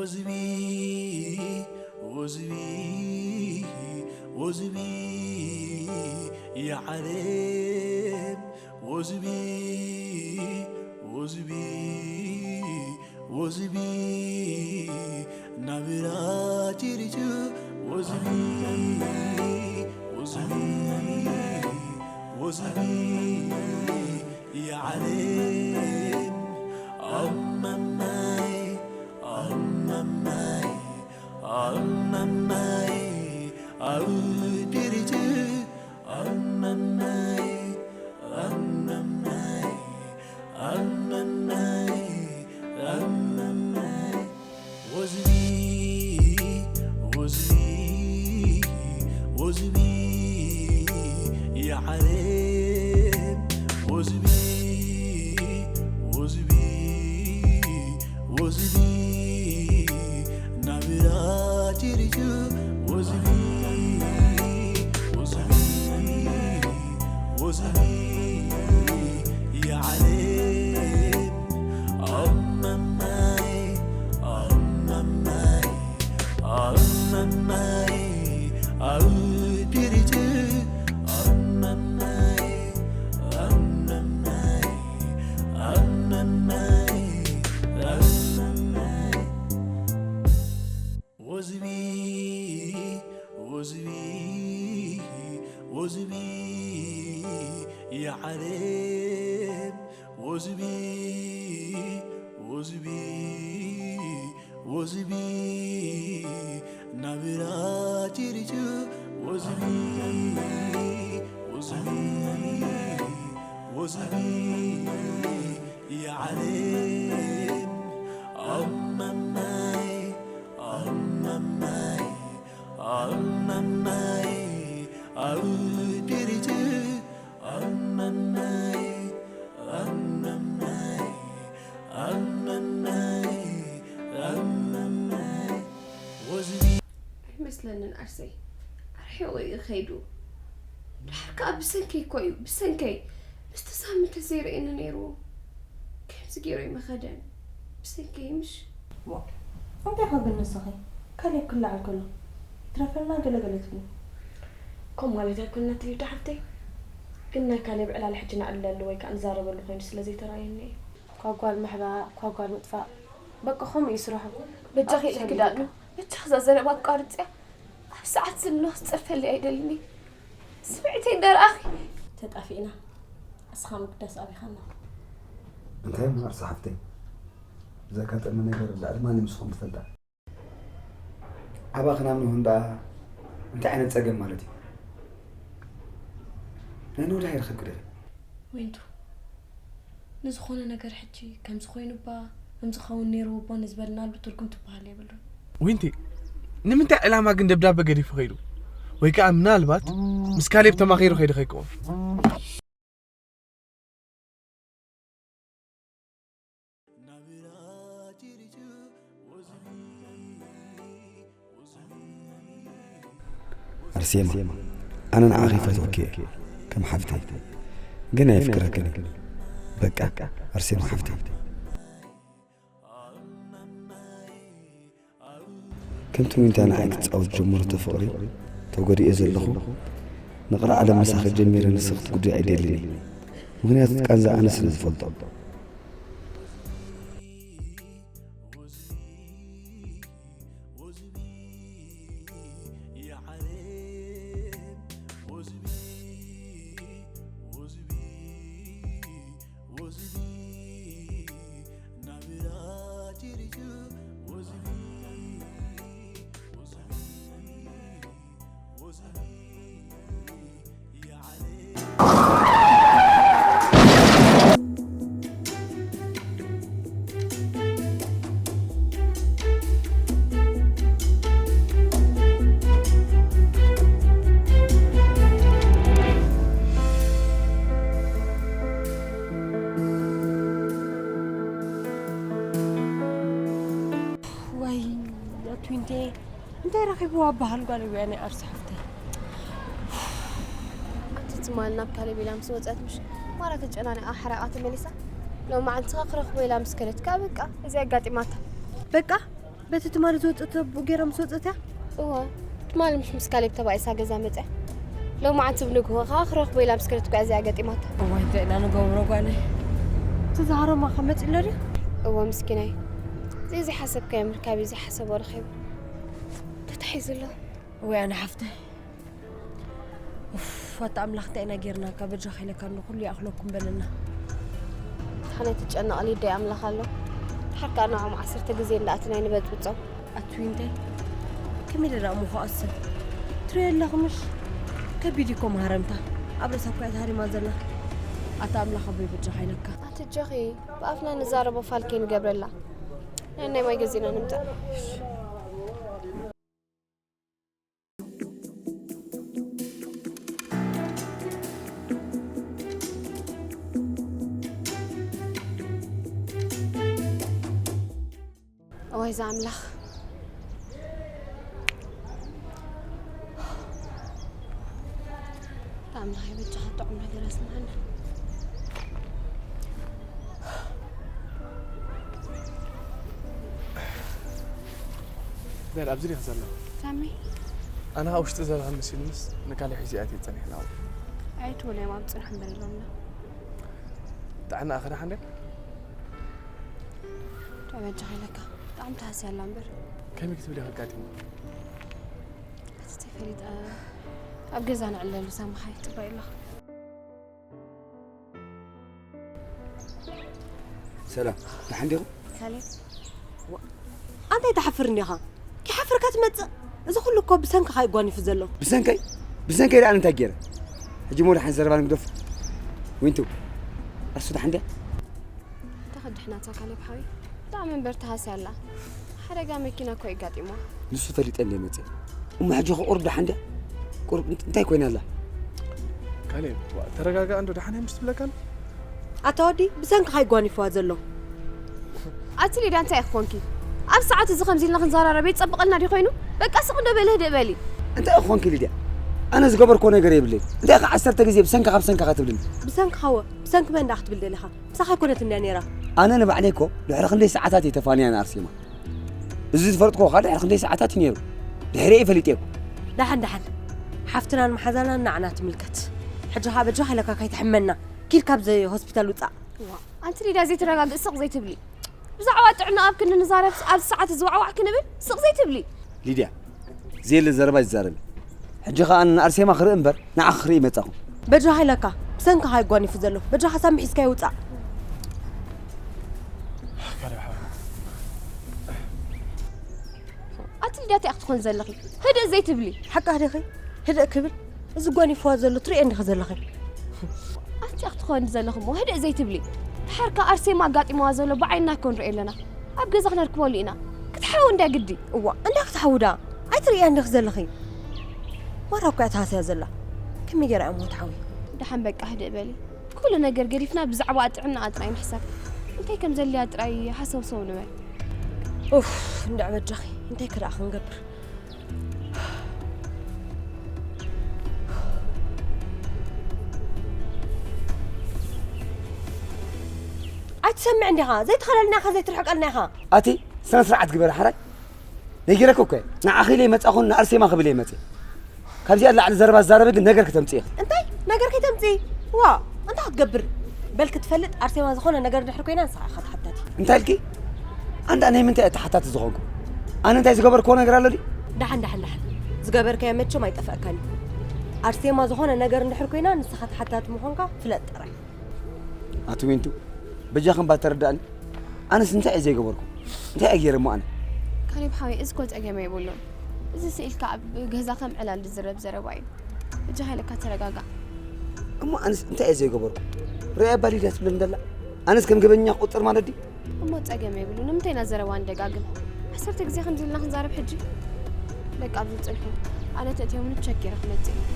ወዝቢ ወዝቢ ወዝቢ የዓለም ወዝቢ ወዝቢ ወዝቢ ናብራ ቲሪቱ ወዝቢ ወዝቢ ወዝቢ የዓለም ኣማማይ ኣማማይ ኣማማይ ኣብ ቲሪቱ ኣማማይ ኣማማይ ኣማማይ ኣማማይ ወዝቢ ወዝቢ ወዝቢ የዓለም ወዝቢ ወዝቢ ወዝቢ ናብራ ቲሪቱ ወዝቢ ወዝቢ ወዝቢ የዓለም ኣማማይ ኣማማይ ኣማማይ ኣብ ቲሪቱ ኣማማይ ኣማማይ ኣማማይ ኣማማይ ወዝቢ ወዝቢ ወዝቢ የዓለም ወዝቢ ወዝቢ ወዝቢ ናብራ ቲሪቱ ወዝቢ ወዝቢ ወዝቢ የዓለም ኣማማይ ኣማማይ ኣማማይ ኣብ ቲሪቱ ኣማማይ ኣማማይ ኣማማይ ኣማማይ ወዝቢ ኣይመስለንን ኣርሰይ ኣርሒቑ እዩ ከይዱ። ድሓር ከኣ ብሰንከይ እኮ እዩ ብሰንከይ ምስቲ ሳሚ እንተዘይርእየኒ ነይሩ ከምዚ ገይሩ ኣይመኸደን ብሰንከይ ምሽ ዋ እንታይ ኢኻ ግን ንስኺ ካሌብ ክለዓል ከሎ ይትረፈልና ገለገለ ትብሊ ከምኡ ማለት ኣይኮነትን ሊዱ ሓፍተይ ግን ናይ ካሌብ ዕላል ሕጂ ነዕልለሉ ወይ ከኣ ንዛረበሉ ኮይኑ ስለ ዘይተራእየኒ እዩ እኳ ጓል ምሕባእ እኳ ጓል ምጥፋእ በቃ ከምኡ እዩ ስርሑ በጃኺ ኢልኪ ዳግም በጃኺ እዛ ዘረባ ኣቋርፅያ ኣብ ሰዓት ዝንኖ ክትፀርፈልይ ኣይደልን እየ ስምዒተይ እንዳረኣኺ ተጣፊእና እስኻ ምግዳስ ኣቢኻና እንታይ እሞ ኣርሲ ሓፍተይ ብዘጋጠመ ነገር ልዕሊ ማንም ንስኹም ትፈልጣ ኣባ ክናምንኹም ደኣ እንታይ ዓይነት ፀገም ማለት እዩ ናይ ነውዳሃይ ረኸብ ግደፍ ዊንቱ ንዝኾነ ነገር ሕጂ ከምዚ ኮይኑባ ከምዚ ኸውን ነይርዎ እባ ንዝበልናሉ ትርጉም ትበሃል የብሉን ዊንቲ ንምንታይ ዕላማ ግን ደብዳበ ገዲፉ ከይዱ ወይ ከዓ ምናልባት ምስ ካሌብ ተማኺሩ ከይዱ ከይከውን ኣርሴማ ኣነ ንዓኺ ይፈትወኪ እየ ከም ሓፍተይ ግን ኣየፍቅረክን እየ በቃ ኣርሴማ ሓፍተይ ከምቲ ዊንታ ንዓይ ክትፃወት ጀመረቶ ፍቕሪ ተጎዲኤ ዘለኹ ንቕሪ ዓለም ምሳኺ ጀሚረ ንስኺ ክትጉድኢ ኣይደልን እየ ምኽንያቱ ቃንዛ ኣነ ስለ ዝፈልጦ ዋይ ኣቱንቴ እንታይ ረኺብዋ በሃል ጓል እያ ናይ ኣርሲ ሓፍተይ ኣቲ ትማል ናብ ካሌብ ኢላ ምስ ወፀት ምሽ ማራ ተጨናኒቓ ሓራቓ ተመሊሳ ሎም መዓልቲ ኸዓ ክረኽቦ ኢላ ምስ ከደት ከኣ በቃ እዚ ኣጋጢማታ በቃ በቲ ትማሊ ዝወፀት ብኡ ገይራ ምስ ወፀት እያ። እዎ ትማሊ ምሽ ምስ ካሌብ ተባኢሳ ገዛ መፅያ። ሎማዓንቲ ብንግሆ ከዓ ክረኽቦ ኢላ ምስ ከደት ጓ እዚኣ ገጢማታ። እዋይ እንታይ ኢና ንገብሮ ጓለይ። እቲ ዝሃረማ ከ መፂ ኣሎ ድዩ? እዎ ምስኪናይ እዚ ዘይሓሰብካዮ ምርካብ እዩ ዘይሓሰቦ ረኺቡ። ተታሒዙ ኣሎ። እዋይ ኣነ ሓፍተይ ኡፍ ኣታ ኣምላኽ እንታይ ኢና ጌርናካ በጃኻ ኢለካ እንዶ ኩሉ ይኣኽለኩም በለና። ኣነ ትጨነቕ ሊደይ ኣምላኽ ኣሎ። ድሓር ከኣ ንዖም ዓሰርተ ግዜ እንዳኣትና ኣይንበጽብጾም። ኣትዊ እንታይ ከመይ ኢለ ደኣ እሞ ክኣስብ ትሪኦ ኣለኺ ምሽ ከቢድ እዩ እኮ ማህረምታ ኣብ ርእሳ እኮ እያ ተሃሪማ ዘላ። ኣታ ኣምላኽ ኣቦይ በጃኻ ኢለካ። ኣትጀኺ ብኣፍና ንዛረቦ ፋል ከይንገብረላ ናይ ናይ ማይ ገዚእና ንምጻእ። እዋይ ዝኣምላኽ ኣምላኽ ይበጃኻ ጥዑም ነገር ኣስምዓና። በር ኣብዚ ዲኺ ዘለኺ? ሳሚ ኣነ ኸዓ ውሽጢ ዘለኺ መሲሉንስ ንካልእ ሒዘ ኣትየ ጸኒሐ ናብኡ። ኣየትወለዮም ኣብ ጽንሑ እምበር ኢሎምና። ጥዕናኣ ከ ደሓን ድያ? ተበጃ ኢለካ ብጣዕሚ ተሃስያ ኣላ እምበር። ከመይ ክትብሊ ኢኺ ኣጋጢምዋ? ኣቲ ተይፈሊጠ ኣብ ገዛ ንዕለሉ ሳሚ ኸዓ ይጽበይ ኣለኹ። ሰላም ደሓን ዲኹም? ካሌብ ኣንታይ ትሓፍር እንዲኻ? ከይሓፈርካ ትመጽእ? እዚ ኩሉ እኮ ብሰንክኻ እዩ ጓኒፉ ዘሎ። ብሰንከይ? ብሰንከይ ደኣ እንታይ ገይረ? ሕጂ እሞ ደሓን ዘረባ ንግደፎ። ዊንቱ፣ ኣሱ ደሓን ድያ? እንታይ ከድሕናታ ካሌብ ሓወይ? ብጣዕሚ እምበር ተሃስያ ኣላ። ሓደጋ መኪና እኮ እዩ ኣጋጢምዋ። ንሱ ፈሊጠ እንድየ መፅየ። እሞ ሕጂ ኸ ቁሩብ ደሓን ድያ? ቁሩብ እንት- እንታይ ኮይና ኣላ? ካሌብ፣ ዋ፣ ተረጋጋእ እንዶ፣ ደሓን እያ ምሽ ትብለካ ኣላ? ኣታ ወዲ ብሰንክኻ እዩ ጓኒፍዋ ዘሎ። ኣቲ ሊድያ እንታይ ኢኺ ኮንኪ? ኣብ ሰዓት እዚ ከምዚ ኢልና ክንዘራረብ የጸብቐልና ድዩ ኮይኑ? በቃ ስቕ እንዶ በሊ ህድእ በሊ። እንታይ ኢኺ ኮንኪ ሊድያ? ኣነ ዝገበርክዎ ነገር የብለይን። እንታይ ኢኺ ዓሰርተ ግዜ ብሰንክኻ ብሰንክኻ ትብልኒ? ብሰንክኻ ወ ብሰንኪ መን ደኣ ክትብል ደሊኻ? ምሳኻ ኣይኮነትን ድያ ነይራ? ኣነ ንባዕለይ እኮ ድሕሪ ክንደይ ሰዓታት እየ ተፋንያ ንኣርሴማ። እዚ ዝፈለጥክዎ ከኣ ድሕሪ ክንደይ ሰዓታት እዩ ነይሩ። ድሕሪኡ ፈሊጠዮ። ደሓን ደሓን። ሓፍትናን መሓዛናን ንዓና ትምልከት። ሕጂ ከኣ በጃኻ ኢለካ ከይትሕመና። ኪድ ካብዚ ሆስፒታል ውጻእ። እዋ፣ ኣንቲ ሊድያ ዘይትረጋግእ ስቕ ዘይትብሊ። ብዛዕባ ጥዕና ኣብ ክንዲ ንዛረብ ኣብዚ ሰዓት እዚ ዋዕዋዕ ክንብል ስቕ ዘይትብሊ። ሊድያ፣ ዘየለ ዘረባ ኣይትዛረቢ። ሕጂ ከኣ ንኣርሴማ ክርኢ እምበር ንዓኺ ክርኢ መጻኹ። በጃኻ ኢለካ፣ ብሰንክኻ እዩ ጓኒፉ ዘሎ። በጃኻ ሳሚ ሒዝካዮ ውጻእ። ኣቲ ሊድያ እንታይ ኢኺ ትኾኒ ዘለኺ? ህድእ ዘይትብሊ። ሓቃ ዲኺ? ህድእ ክብል? እዚ ጓኒፍዋ ዘሎ ትርእዮ እንዲኺ ዘለኺ። ኣቲ ኢኺ ትኾኒ ዘለኺ እሞ ህድእ ዘይትብሊ። ድሓር ከኣ ኣርሴማ ኣጋጢምዋ ዘሎ ብዓይንና እኮ ንርእዮ ኣለና። ኣብ ገዛ ክነርክበሉ ኢና። ክትሓዊ እንድያ ግዲ። እዋ፣ እንታይ ክትሓዊ ደኣ? ኣይትርእያ እንዲኺ ዘለኺ። ማራ እኮ እያ ትሃስያ ዘላ። ከመይ ገይራ እያ እሞ ትሓዊ? ደሓን በቃ ህድእ በሊ። ኩሉ ነገር ገዲፍና ብዛዕባኣ ጥዕናኣ ጥራይ ንሕሰብ። እንታይ ከም ዘድልያ ጥራይ ሃሰውሰው ንበል። ኡፍ፣ እንድዒ በጃኺ፣ እንታይ ከ ደኣ ክንገብር? ኣይትሰምዕን ዲኻ? ዘይትኸለልና ኢኻ፣ ዘይትርሕቀልና ኢኻ። ኣቲ ስነ ስርዓት ግበሪ ሓራይ። ነጊረኪ እኮ እየ። ንዓኺ ኢለ ኣይመጻኹን፣ ንኣርሴማ ክብል እየ መጽየ። ካብዚኣ ንላዕሊ ዘረባ ዝዛረበ ግን ነገር ክተምጽኢ ኢኺ። እንታይ ነገር ከይተምጽኢ? ዋእ፣ እንታይ ክትገብር? በል ክትፈልጥ ኣርሴማ ዝኾነ ነገር ድሕሪ ኮይና ንስኻ ኢኻ ተሓታቲ። እንታይ ኢልኪ? ኣንዳ ናይ ምንታይ እየ ተሓታቲ ዝኾንኩ? ኣነ እንታይ ዝገበርክዎ ነገር ኣሎ ድዩ? ደሓን ደሓን ደሓን። ዝገበርካዮ መቸም ኣይጠፍኣካን እዩ። ኣርሴማ ዝኾነ ነገር እንድሕር ኮይና ንስኻ ተሓታቲ ምዃንካ ፍለጥ ጥራይ። ኣቲ ዊንቱ፣ በጃኺ እምባ ተረዳእኒ። ኣነስ እንታይ እየ ዘይገበርኩ? እንታይ እየ ገይረ እሞ ኣነ? ካሌብ ሓወይ፣ እዚ እኮ ጸገም የብሉን። እዚ ስኢልካ ኣብ ገዛ ከም ዕላል ዝዝረብ ዘረባ እዩ። በጃኻ ኢለካ ተረጋጋእ። እሞ ኣነስ እንታይ እየ ዘይገበርኩ? ርኣያ እባ ሊድያ ትብለኒ ዘላ። ኣነስ ከም ገበኛ ክቑጸር ማለት ድዩ? እሞ ጸገም የብሉን። ንምንታይ ኢና ዘረባ ንደጋግም? ዓሰርተ ግዜ ከምዚ ኢልና ክንዛረብ ሕጂ? በቃ ኣብዚ ጽንሑ። ኣነ ተእትዮም ንቸክ ገይረ ክመጽእ እየ።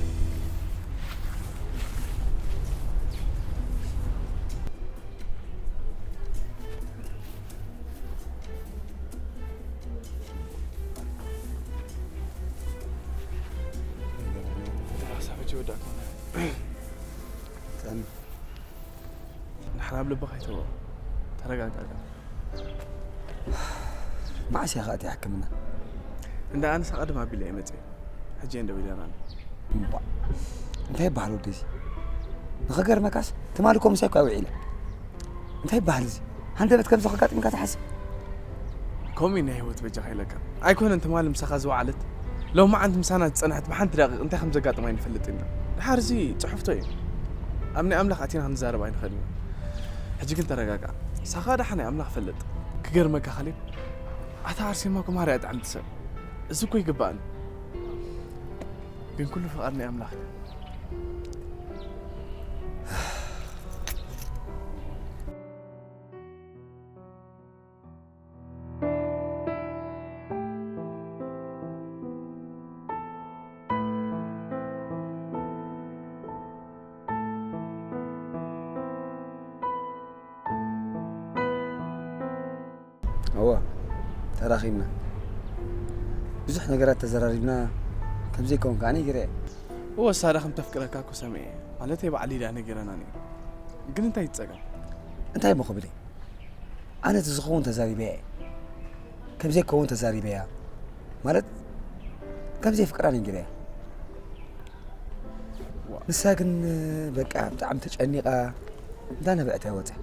ንሓን ኣብ ልብኻ ኣይተዎ። ተረጋጋእ። መዓስ እያ ከኣትያ ሕክምና? እንዳ ኣነስ ኣቐድም ኣቢለ እየ መፅእ። ሕጂ እየን ደው ኢለናኒ። እምቧ፣ እንታይ ይበሃል ወደዚ? ንኸገርመካስ ትማሊ እኮ ምሳይ እኮ ውዒላ። እንታይ ይበሃል እዚ? ሃንደበት ከምዚ ከጋጥምካ ትሓስብ? ከምኡ እዩ ናይ ህይወት በጃ ከይለካ ኣይኮነን። ትማሊ ምሳኻ ዝወዓለት ሎማዓንቲ ምሳና ዝፀንሐት ብሓንቲ ደቂቕ እንታይ ከም ዘጋጥማ ኣይንፈልጥ ኢና። ድሓር እዚ ፅሑፍቶ እዩ። ኣብ ናይ ኣምላኽ ኣቲና ክንዛረብ ኣይንኽእል ኢና። ሕጂ ግን ተረጋጋ። ሳኻ ደሓ ናይ ኣምላኽ ፈልጥ። ክገርመካ ካሌብ፣ ኣታ ኣርሴማ እኮ ማርያ ጥዕምቲ ሰብ። እዚ እኮ ይግባእኒ። ግን ኩሉ ፍቓድ ናይ ኣምላኽ እዩ። እወ፣ ተራኺብና ብዙሕ ነገራት ተዘራሪብና። ከምዘይከውን ከዓ ነጊረ። እወ፣ ሳራ ከም ተፍቅረካ እኮ ሰሚዐ። ማለት ባዕሊ ዳ ነጊረና ነይሩ። ግን እንታይ ይጸገም? እንታይ እሞ ክብል እየ? ኣነ እቲ ዝኸውን ተዛሪበያ እየ። ከምዘይከውን ተዛሪበያ። ማለት ከምዘይፍቅራ ነጊረያ። ንሳ ግን በቃ ብጣዕሚ ተጨኒቓ እንዳነበዐት እያ ወፅያ።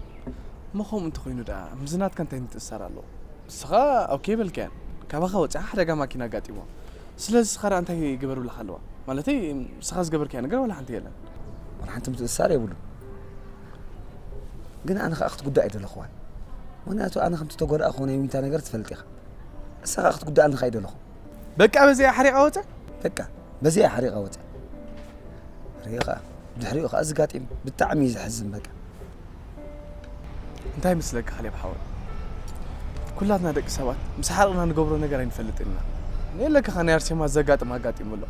እሞ ከምኡ እንተኾይኑ ደኣ ምስዚ ናትካ እንታይ ምትእስሳር ኣለዎ? ንስኻ ኦኬ በልካያን፣ ካባኻ ወፂኣ ሓደጋ ማኪና ኣጋጢሞ። ስለዚ ንስኻ ደኣ እንታይ ግበር ብላኻ ኣለዋ? ማለተይ ንስኻ ዝገበርካያ ነገር ዋላ ሓንቲ የለን። ዋላ ሓንቲ ምትእስሳር የብሉን። ግን ኣነ ከዓ ክትጉዳእ ኣይደለኹዋን። ምክንያቱ ኣነ ከምቲ ተጎዳእኹ ናይ ዊንታ ነገር ትፈልጥ ኢኻ። ንሳ ከዓ ክትጉዳኣኒ ከዓ ኣይደለኹ። በቃ በዚኣ ሓሪቓ ወፀ። በቃ በዚኣ ሓሪቓ ወፀ። ሪኢኻ ብድሕሪኡ ከዓ ዝጋጢም ብጣዕሚ እዩ ዘሕዝን። በቃ እንታይ ምስለካ ካሌብ ሓወይ፣ ኩላትና ደቂ ሰባት ምስ ሓርቕና ንገብሮ ነገር ኣይንፈልጥን ኢና። ንየለካ ከ ናይ ኣርሴማ ዘጋጥም ኣጋጢሙ ኣሎ።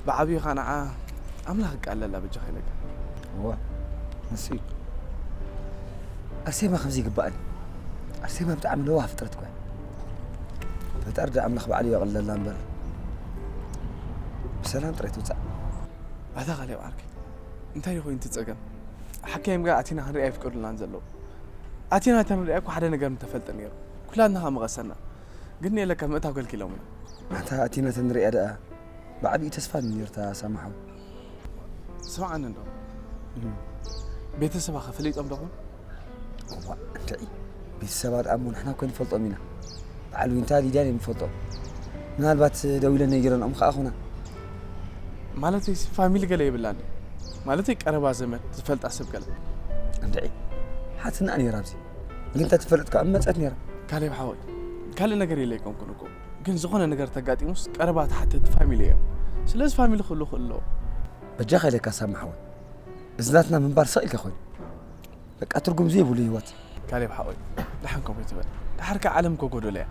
ብዓብዩ ከዓ ንዓ ኣምላኽ ይቃለላ በጃ ከይለካ። እዋ ንሱ እዩ። ኣርሴማ ከምዚ ይግባእን። ኣርሴማ ብጣዕሚ ለዋህ ፍጥረት እኳ እያ። ፈጣሪ ዳ ኣምላኽ ባዕሉ የቕልለላ እምበር ብሰላም ጥራይ ትውፃእ። ኣታ ካሌብ ዓርከይ፣ እንታይ ይኾይን እቲ ጸገም? ሓካይም ጋር ኣቲና ክንሪኣ ይፍቀዱልናን ዘለዉ። ኣቲና ተንሪኣ እኮ ሓደ ነገር ምተፈልጠ ነይሩ። ኩላትና ከ ምቐሰና። ግን የለካ ምእታው ከልኪሎምና። ኣታ ኣቲና ተንሪኣ ደኣ ብዓቢኡ ተስፋ ነይርታ ሳማሓው። ስማዓኒ እንዶ፣ ቤተሰባ ከ ፈሊጦም ዶ ኹን? እዋ እንድዒ፣ ቤተሰባ ደኣ እሞ ንሕና እኮ ንፈልጦም ኢና። በዓል ዊንታ ሊድያን እዮም ንፈልጦም። ምናልባት ደዊለን ነጊረንኦም ከኣ ኹና። ማለተይ ሲ ፋሚሊ ገለ የብላን። ማለተይ ቀረባ ዘመድ ዝፈልጣ ሰብ ገለ። እንድዒ፣ ሓትና ነይራ ኣብዚ። ግን እንተ ትፈልጥ ከኣ መጸት ነይራ። ካሌብ ሓወይ፣ ካልእ ነገር ኢለ ኣይኮንኩን እኮ። ግን ዝኾነ ነገር ተጋጢሙስ ቀረባ ተሓተቲ ፋሚሊ እዮም። ስለዚ ፋሚሊ ክህሉ ክእሎ። በጃኻ ኢለካ ሳማ ሓወይ። እዚ ናትና ምንባር ስቕ ኢልካ ኮይኑ። በቃ ትርጉም ዘይብሉ ህይወት። ካሌብ ሓወይ፣ ደሓን ከምኡ ትበል። ደሓር ከ ዓለም እኮ ጎደሎ እያ።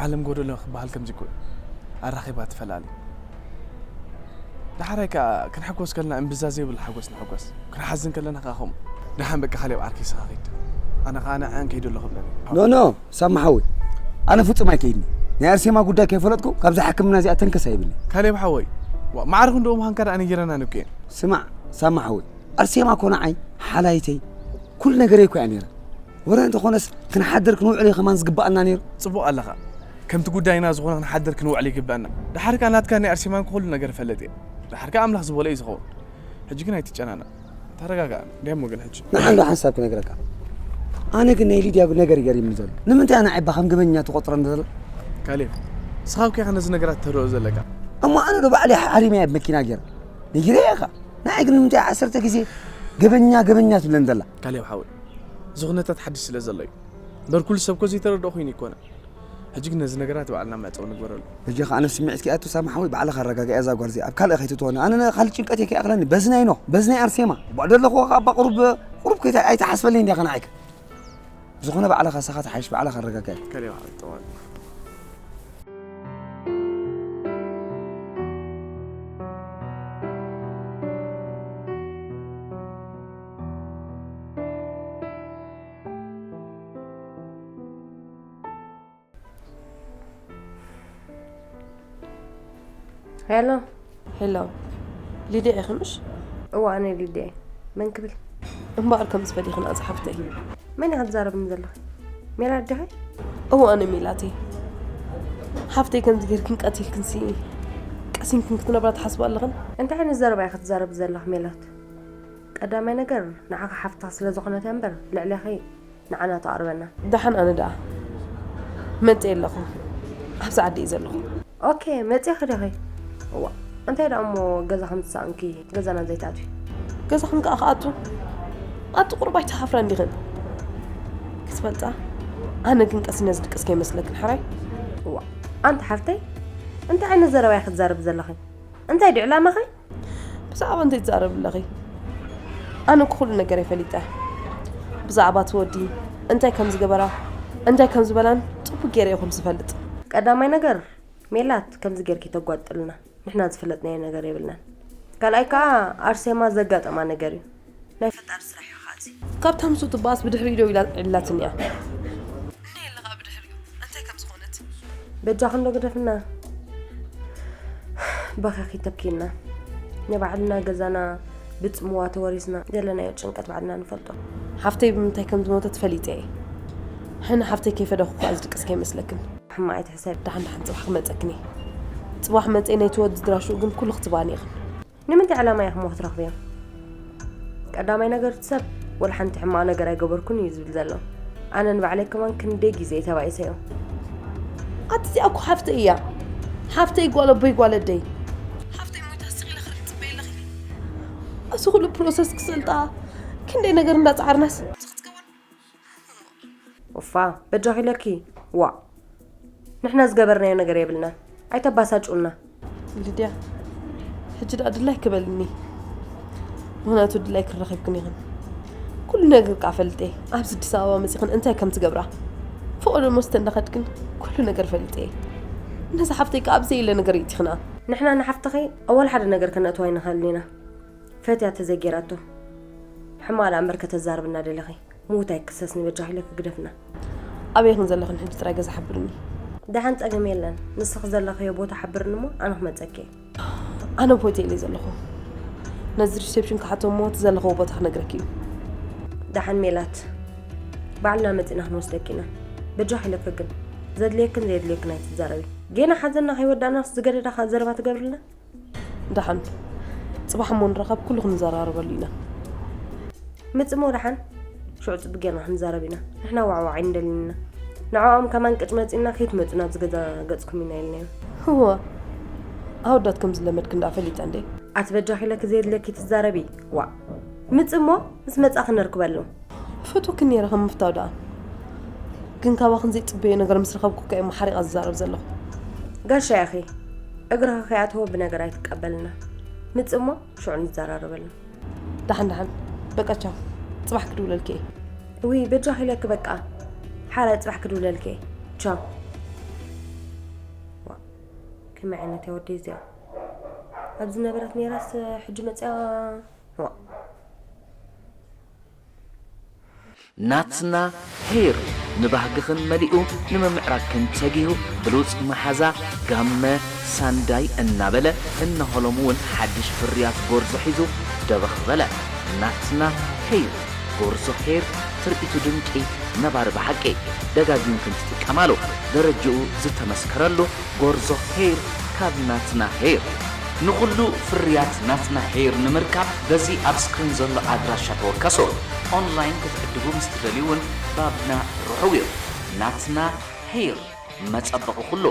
ዓለም ጎደሎ ክበሃል ከምዚ እኮ እዩ። ኣራኺባ ትፈላሊ። ደሓራይ ከኣ ክንሕጎስ ከለና እምብዛ ዘይብሉ ሓጎስ ንሕጎስ። ክንሓዝን ከለና ከኣ ከምኡ። ደሓን በቃ ካሌብ ዓርከይ ስኻ ኺድ። ኣነ ከኣ ንዕኣን ከይደ ኣለኹ ብለኒ። ኖ፣ ኖ፣ ሳማ ሓወይ። ኣነ ፍጹም ኣይከይድኒ። ናይ ኣርሴማ ጉዳይ ከይፈለጥኩ ካብዛ ሕክምና እዚኣ ተንከስ ኣይብልኒ። ካሌብ ሓወይ፣ ዋ፣ ማዕረ ክንድኡ ምዃንካ ደኣ ነጊረናኒ እኮ እየን። ስማዕ፣ ሳማ ሓወይ። ኣርሴማ እኮ ንዓይ ሓላይተይ፣ ኩሉ ነገረይ እኮ እያ ነይራ። ወረ እንተኾነስ ክንሓድር ክንውዕል እዩ ከማን ዝግባኣና ነይሩ። ጽቡቕ ኣለኻ። ከምቲ ጉዳይና ዝኾነ ክንሓድር ክንውዕል ይግበኣና። ደሓር ከኣ ናትካ ናይ ኣርሴማን ኩሉ ነገር እፈልጥ እየ። ደሓር ከኣ ኣምላኽ ዝበሎ እዩ ዝኸውን። ሕጂ ግን ኣይትጨናነቕ። ተረጋጋእ። እንዲያሞ ግን ሕጂ። ንሓንዶ ሓንሳብ ክነግረካ። ኣነ ግን ናይ ሊድያ ነገር ይገርምኒ ዘሎ። ንምንታይ ኣነ ዓይባ ከም ገበኛ ትቖጽረኒ ዘላ? ካሌብ፣ ንስኻ እኮ ኢኻ ነዚ ነገራት ተረኦ ዘለካ። እሞ ኣነ ዶ ባዕለይ ሓሪመያ ብመኪና ገይረ? ነጊረያ ኢኻ። ንዓይ ግን ንምንታይ ዓሰርተ ግዜ ገበኛ፣ ገበኛ ትብለኒ ዘላ? ካሌብ ሓወይ፣ እዚ ኩነታት ሓድሽ ስለ ዘሎ እዩ። እምበር ኩሉ ሰብ እኮ ዘይተረድኦ ኮይኑ ኣይኮነን። ሕጂ ግን ነዚ ነገራት ባዕልና መዕጸዊ ንግበረሉ። በጃኻ ኣነ ስምዒት ከይኣቱ ሳማ ሓወይ ባዕልኻ ኣረጋግኣ እዛ ጓል እዚኣ ኣብ ካልእ ከይትእትወኒ። ኣነ ካልእ ጭንቀት እየ ከይኣኽለኒ በዚ ናይ ኖህ በዚ ናይ ኣርሴማ ባዕ ደለኹ ከኣ እባ ቁሩብ ቁሩብ ከይታ ኣይትሓስበለይ እንዲኻ ንዓይከ። ብዝኾነ ባዕልኻ ሳኻ ትሓይሽ ባዕልኻ ኣረጋግኣ። ከሪባ ጠዋል። ሄሎ። ሄሎ። ሊድያ ኢኺ ምሽ? እዋ ኣነ ሊድያ እየ። መን ክብል? እምበኣር ከም ዝፈሊኽና ዝሓፍተይ። መን ኢኻ ትዛረብኒ ዘለኻ? ሜላት ዲኻ? እወ ኣነ ሜላተይ፣ ሓፍተይ ከምዚ ጌርክን ቀቲልክንሲ ቀሲንክን ክትነብራ ትሓስባ ኣለኽን? እንታይ ዓይነት ዘረባ ኢኺ ክትዛረቢ ዘለኺ ሜላት? ቀዳማይ ነገር ንዓኺ ሓፍትኻ ስለ ዝኾነት እያ እምበር ልዕሌኺ ንዓና ተቓርበና። ደሓን ኣነ ደኣ መፅእ ኣለኹ፣ ኣብዚ ዓዲ እየ ዘለኹ። ኦኬ፣ መፂእኺ ዲኺ? እዋ፣ እንታይ ደኣ እሞ ገዛ ከም ትሰኣንኪ ገዛና ዘይትኣትዊ? ገዛኹም ከኣ ክኣቱ ኣቲ ቁሩብ ኣይትሓፍራን ዲኽን? ክትፈልጣ ኣነ ግን ቀሲነ ዝድቅስ ከይመስለክን ሕራይ። እዋ፣ ኣንቲ ሓፍተይ፣ እንታይ ዓይነት ዘረባ ኢኺ ትዛረቢ ዘለኺ? እንታይ ድዩ ዕላማኺ? ብዛዕባ እንታይ ትዛረቢ ኣለኺ? ኣነ እኮ ኩሉ ነገር እየ ፈሊጠ። ብዛዕባ እቲ ወዲ እንታይ ከም ዝገበራ እንታይ ከም ዝበላን ጽቡቅ ገይረ እየ ኩሉ ዝፈልጥ። ቀዳማይ ነገር ሜላት ከምዚ ጌርኪ ተጓጥልና ንሕና ዝፈለጥናዮ ነገር የብልናን። ካልኣይ ከኣ ኣርሴማ ዘጋጠማ ነገር እዩ። ናይ ፈጣሪ ስራሕ እዩ ኸኣ እዚ። ካብታ ምስኡ ትበኣስ ብድሕሪኡ ደው ኢላ ዕላትኒ እያ። እነ የለ ኸኣ ብድሕሪኡ እንታይ ከም ዝኾነት። በጃኽን ዶ ግደፍና። በኸኺ ተብኪና። ናይ ባዕልና ገዛና ብጽምዋ ተወሪስና ዘለናዮ ጭንቀት ባዕልና ንፈልጦ። ሓፍተይ ብምንታይ ከም ዝሞተት ፈሊጠ እየ። ሕነ ሓፍተይ ከይፈደኹ ከኣ ዝድቅስ ከይመስለክን። ሕማቕ ኣይትሕሰብ። ደሓን ደሓን ጽባሕ ክመጸክን እየ። ጽባሕ መጸ ናይቲ ወዲ ድራሽኡ ግን ኩሉ ክትባኒ ኢኽን። ንምንታይ ዕላማ ኢኹሞ ክትረኽብዮ? ቀዳማይ ነገር እቲ ሰብ ወላ ሓንቲ ሕማቕ ነገር ኣይገበርኩን እዩ ዝብል ዘሎ። ኣነ ንባዕለይ ከማን ክንደይ ግዜ እየ ተባኢሰዮ። ኣቲ እዚኣ እኮ ሓፍተይ እያ። ሓፍተይ ጓል ኣቦይ ጓል ኣደይ። ሓፍተይ ሞይታ ስቕ ኢለ ክርኢ ትጽበይ ኣለኺ? እዚ ኩሉ ፕሮሰስ ክሰልጣ ክንደይ ነገር እንዳጻዓርናስ። ኡፋ፣ በጃኺ ኢለኪ። ዋእ፣ ንሕና ዝገበርናዮ ነገር የብልናን። ኣይተባሳጭውና። ሊድያ፣ ሕጂ ደኣ ድላይ ክበልኒ። ምኽንያቱ ድላይ ክረኺብክን ኢኽን። ኩሉ ነገር ከኣ ፈልጠ። ኣብዚ ኣዲስ ኣበባ መጺኽን እንታይ ከም ትገብራ። ፈቐዶ መስተ እንዳኸድክን ኩሉ ነገር ፈልጠ። ነዛ ሓፍተይ ከኣ ኣብ ዘየለ ነገር ይእቲኽና። ንሕና ንሓፍትኺ ኣዋል ሓደ ነገር ከነእትዋ ኣይንኽእልን ኢና። ፈትያ ተዘይጌራቶ። ሕማቕ ደኣ እምበር ከተዛርብና ደለኺ። ምዉት ኣይክሰስኒ በጃኺ ኢለኪ ግደፍና። ኣበይ ኢኽን ዘለኽን ሕጂ ጥራይ ገዛ ሓብርኒ። ደሓን ጸገም የለን። ንስኺ ዘለኽዮ ቦታ ሓብርኒ እሞ ኣነ ክመጸኪ እየ። ኣነ ኣብ ሆቴል እየ ዘለኹ። ነዚ ሪሴፕሽን ክሓቶ እሞ እቲ ዘለኽዎ ቦታ ክነግረኪ እዩ። ደሓን ሜላት። ባዕልና መጺና ክንወስደኪ ኢና። በጃኺ ኢለኪ ግን ዘድልየክን ዘየድልየክን ኣይትዛረቢ። ጌና ሓዘና ከይወዳእናስ ዝገደዳ ከኣ ዘረባ ትገብርልና? ደሓን። ጽባሕ እሞ ንራኸብ፣ ኩሉ ክንዘራረበሉ ኢና። ምጽእ እሞ ደሓን፣ ሽዑ ጽቡቕ ጌርና ክንዛረብ ኢና። ንሕና ዋዕዋዕ ኣይንደልን ኢና። ንዕኦም ከማን ቅጭ መጺእና ከይትመጹ ናብዚ ገዛ ገጽኩም ኢና ኢልናዮም። እወ፣ ኣወዳት ከም ዝለመድክን ደኣ ፈሊጠ እንዴ። ኣቲ በጃኺ ኢለኪ ዘየድልየኪ ትዛረቢ። ዋእ። ምጽእ እሞ ምስ መጻኺ ነርክበሉ። ፈትወክን ነይረ ከም ምፍታው ደኣ። ግን ካባኽን ዘይጽበዮ ነገር ምስ ረኸብኩ ከ እየ ሓሪቐ ዝዛረብ ዘለኹ። ጋሻ ኢኺ። እግርኺ ከይኣተወ ብነገር ኣይትቀበልና። ምጽእ እሞ ሽዑ ንዘራረበሉ። ደሓን ደሓን። በቃ ቻው። ጽባሕ ክድውለልኪ እየ። ውይ በጃኺ ኢለኪ በቃ። ሓራይ ጽባሕ ክድውለልኪ እየ። ቻው። ዋ፣ ከመይ ዓይነት እያ ወደይ እዚኣ? ኣብ ዝነበረት ነይራስ ሕጂ መጽያ። ዋ። ናትና ሄር ንባህግኽን መሊኡ ንምምዕራግክን ተጊሁ ብሉጽ መሓዛ ጋመ ሳንዳይ እናበለ እነሆ ሎሚ እውን ሓድሽ ፍርያት ጎርዞ ሒዙ ደበኽ በለ። ናትና ሄር ጎርዞ ሄር ትርኢቱ ድንቂ ነባሪ ብሓቂ ደጋጊምክን ትጥቀማሉ ደረጅኡ ዝተመስከረሉ ጎርዞ ሄር ካብ ናትና ሄር። ንኹሉ ፍርያት ናትና ሄር ንምርካብ በዚ ኣብ ስክሪን ዘሎ ኣድራሻ ተወከሱ። ኦንላይን ክትዕድጉ ምስ ትደልዩ እውን ባብና ርሑው እዩ። ናትና ሄር መጸበቒ ኩሉ።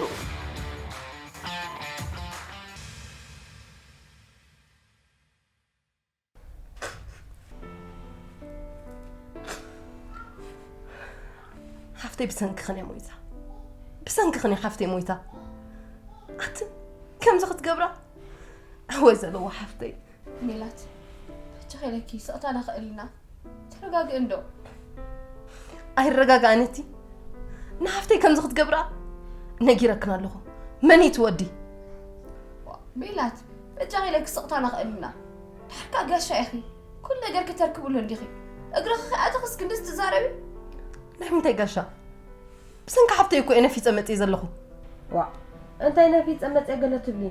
ሓፍተይ ብሰንክኽን እያ ሞይታ። ብሰንክኽን እያ ሓፍተይ ሞይታ። ኣትን ከምዚ ክትገብራ ኣወ ዘለዋ ሓፍተይ። ሜላት፣ በጃኺ ኢለኪ ስቕታና ክእል ኢና። ተረጋግእ እንዶ። ኣይረጋጋእን እቲ ንሓፍተይ ከምዚ ክትገብራ ነጊረክን ኣለኹ። መን እዩ እቲ ወዲ? ዋ፣ ሜላት፣ በጃኺ ኢለኪ ስቕታና ክእል ኢና። ድሓር ከኣ ጋሻ ኢኺ። ኩሉ ነገር ከተርክብሉ እንዲኺ። እግርኺ ከይኣተኽስ ክንድዚ ትዛረቢ? ናይ ምንታይ ጋሻ? ብሰንኪ ሓፍተይ እኮ እየ ነፊፀ መፅየ ዘለኹ። ዋ፣ እንታይ ነፊፀ መፅየ ገለ ትብሊ?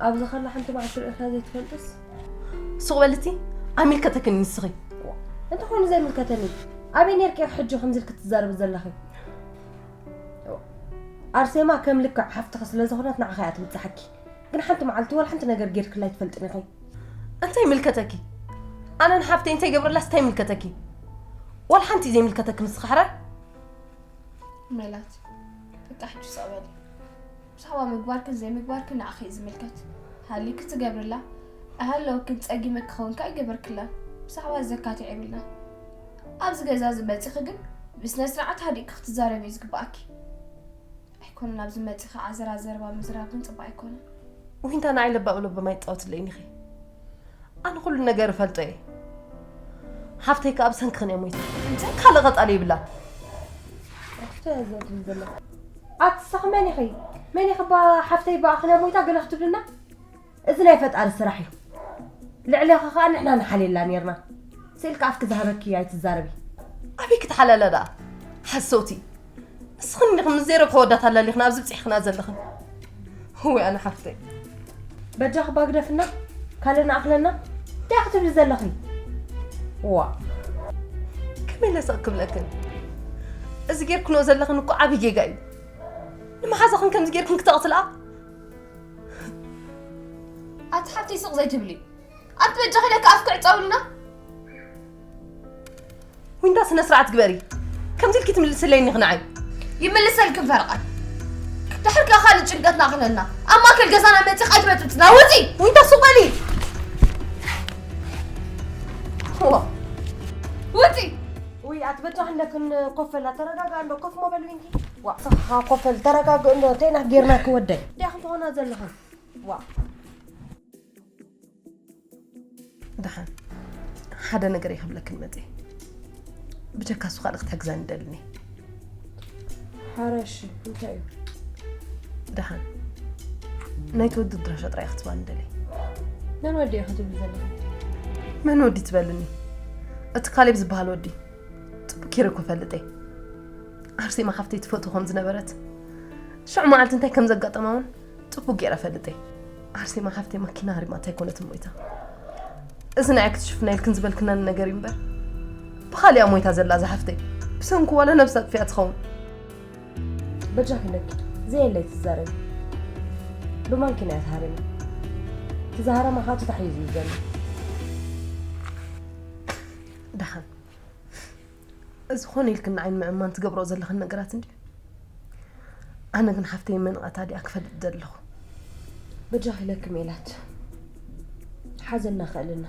ኣብዚ ከላ ሓንቲ መዓልቲ ርኢኻ ዘይትፈልጥስ? ሱቕ በሊ እቲ፣ ኣይምልከተክን ንስኺ። ዋ፣ እንተኾይኑ ዘይምልከተኒ፣ ኣበይ ነይርኪ ኢኺ ሕጂ ከምዚ ኢልኪ ትዛረቢ ዘለኺ? ኣርሴማ ከም ልክዕ ሓፍትኺ ስለ ዝኾነት ንዓኺ እያ ትብጽሓኪ። ግን ሓንቲ መዓልቲ ወላ ሓንቲ ነገር ጌርክላ ኣይትፈልጥን ኢኺ። እንታይ ይምልከተኪ? ኣነ ንሓፍተይ እንታይ ገብረላስ እንታይ ይምልከተኪ? ወላ ሓንቲ ዘይምልከተኪ ንስኺ ሕራይ። ሜላት፣ በቃ ሕጂ ስቕ በሊ። ብዛዕባ ምግባርክን ዘይምግባርክን ንዓኺ እዩ ዝምልከት። ሃሊኪ ትገብርላ፣ ኣይሃለወክን ጸጊመ ክኸውን ከኣ ኣይገበርክላን። ብዛዕባ ዘካትዕ የብልናን። ኣብዚ ገዛ እዚ መጺኺ ግን ብስነ ስርዓት ሃዲእኪ ክትዛረቢ እዩ ዝግብኣኪ። ኣይኮነን ኣብዚ መጺኺ ዓዘራ ዘረባ ምዝራብ ግን ጽቡቕ ኣይኮነን። ዊንታ ንዓይ ለባእ ለባም ኣይትጻወትለይን ኢኺ። ኣነ ኩሉ ነገር እፈልጦ እየ። ሓፍተይ ከኣ ብሰንክኽን እያ ሞይታ። እንታይ? ካልእ ቀጻሊ የብላን። ኣቲ ንስኺ መን ኢኺ? መን ኢኺ ባ ሓፍተይ ብኣኽን እያ ሞይታ ገለ ክትብልና? እዚ ናይ ፈጣሪ ስራሕ እዩ። ልዕሌኺ ከኣ ንሕና ንሓልየላ ኔርና። ስኢልካ ኣፍኪ ዝሃበኪ ኣይትዛረቢ። ኣበይ ክትሓልያ ደኣ? ሓሰውቲ። ንስኽን ኢኽን ምስ ዘይረብሖ ወዳት ኣላሊኽና ኣብዚ ብጺሕክና ዘለኽን። ወይ ኣነ ሓፍተይ። በጃኺ ባግደፍና፣ ካልእ ንኣኽለና፣ እንታይ ክትብሊ ዘለኺ? ዋ። ከመይ ኢለ ስቕ ክብለክን? እዚ ጌርክንኦ ዘለኽን እኮ ዓቢ ጌጋ እዩ። ንመሓዛኽን ከምዚ ጌርክን ክተቕትልኣ? ኣቲ ሓፍተይ ስቕ ዘይትብሊ። ኣንቲ በጃኺ ኢለኪ ኣፍኪ ዕጸውልና። ዊንታ ስነ ስርዓት ግበሪ። ከምዚ ኢልኪ ትምልስለይ እኒኺ ንዓይ። ይምልሰልክን ፈረቓን። ድሕር ከኣ ካልእ ጭንቀት ንኣኽለና። ኣብ ማእከል ገዛና መጺኺ ኣይትበጥብጥና። ውጺ! ዊንታ ሱቕ በሊ። ዋ። ውጺ! ውይ ኣቲ በጃኺ ኣለክን ኮፍ በላ ተረጋጋ እንዶ ኮፍ ሞ በል ዊንኪ። ዋ። ኮፍ በል ተረጋጋ እንዶ ተይና ጌርና ክወደይ። እንታይ ኢኽን ትኾና ዘለኽን? ዋ። ደሓን ሓደ ነገር እየ ክብለክን መፅየ። ብጀካ እሱ ካልእ ክትሕግዛኒ ይደልኒ። ሓረሽ እንታይ እዩ? ደሓን ናይቲ ወዲ ድራሻ ጥራይ ክትባኒ ደልየ። መን ወዲ እዩ ክትብል ዘለኹ? መን ወዲ ትበልኒ? እቲ ካሌብ ዝበሃል ወዲ። ጽቡቅ ጌረ እኮ ፈልጠ። ኣርሴማ ሓፍተይ ትፈትዎ ከም ዝነበረት ሽዑ መዓልቲ እንታይ ከም ዘጋጠማ እውን ጽቡቅ ጌረ ፈልጠ። ኣርሴማ ሓፍተይ ማኪና ሃሪማታ ኣይኮነትን ሞይታ። እዚ ንዓይ ክትሽፍና ኢልክን ዝበልክናኒ ነገር እዩ እምበር ብኻሊኣ ሞይታ ዘላ እዛ ሓፍተይ ብሰንኩ ዋላ ነብሳ ኣጥፊኣ ትኸውን። በጃኺ ነኪ ዘየለ ኣይትዛረቢ። ብማንኪና እያ ተሃሪማ። ትዛሃረማ ከዓ ተታሒዙ እዩ ዘሎ። ደሓን እዚ ኾነ ኢልክን ንዓይ ንምእማን ትገብሮ ዘለኽን ነገራት እንድዩ። ኣነ ግን ሓፍተይ መን ቐታሊኣ ክፈልጥ ደለኹ። በጃኺ ኢለኪ ሜላት። ሓዘንና ከእልና።